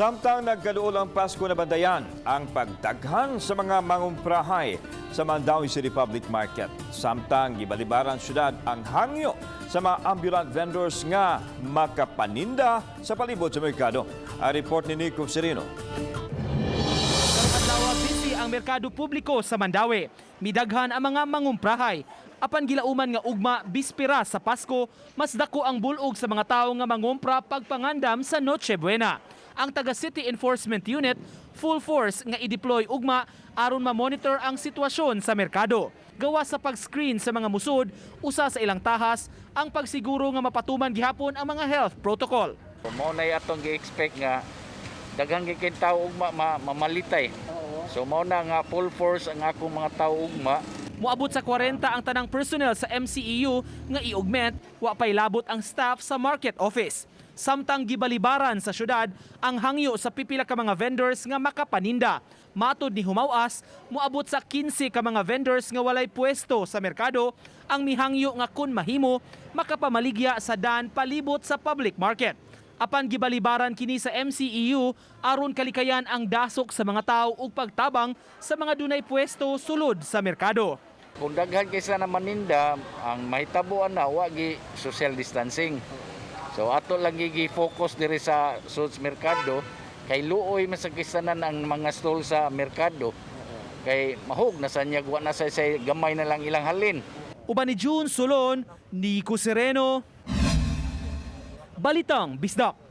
Samtang nagkaduol ang Pasko, nabantayan ang pagdaghan sa mga mangumprahay sa Mandaue City Public Market. Samtang gibalibaran syudad ang hangyo sa mga ambulant vendors nga makapaninda sa palibot sa merkado. Ang report ni Nico Sereno. Karong adlaw, busy ang merkado publiko sa Mandaue. Midaghan ang mga mangumprahay. Apan gilauman nga ugma bispera sa Pasko, mas dako ang bulog sa mga tawo nga mangumpra pagpangandam sa Noche Buena. Ang taga City Enforcement Unit full force nga i-deploy ugma aron ma-monitor ang sitwasyon sa merkado. Gawa sa pag-screen sa mga musod, usa sa ilang tahas ang pagsiguro nga mapatuman gihapon ang mga health protocol. Mao na atong gi-expect nga daghang gid tao ugma mamalitay. So mao na nga full force ang akong mga tao ugma. Moabot sa 40 ang tanang personnel sa MCEU nga i-augment, wa pay labot ang staff sa market office. Samtang gibalibaran sa syudad ang hangyo sa pipila ka mga vendors nga makapaninda. Matod ni Humawas, moabot sa 15 ka mga vendors nga walay pwesto sa merkado ang mihangyo nga kun mahimo makapamaligya sa dan palibot sa public market. Apan gibalibaran kini sa MCEU aron kalikayan ang dasok sa mga tao ug pagtabang sa mga dunay pwesto sulod sa merkado. Kung daghan kay sila na maninda, ang mahitabuan na wa gi social distancing. So ato lang gi-focus diri sa sulod sa merkado kay luoy man sa kisanan ang mga stall sa merkado. Kay mahug na sa niya, wa na sa gamay na lang ilang halin. Uban ni June Solon, Nico Sereno, Balitang Bisdak.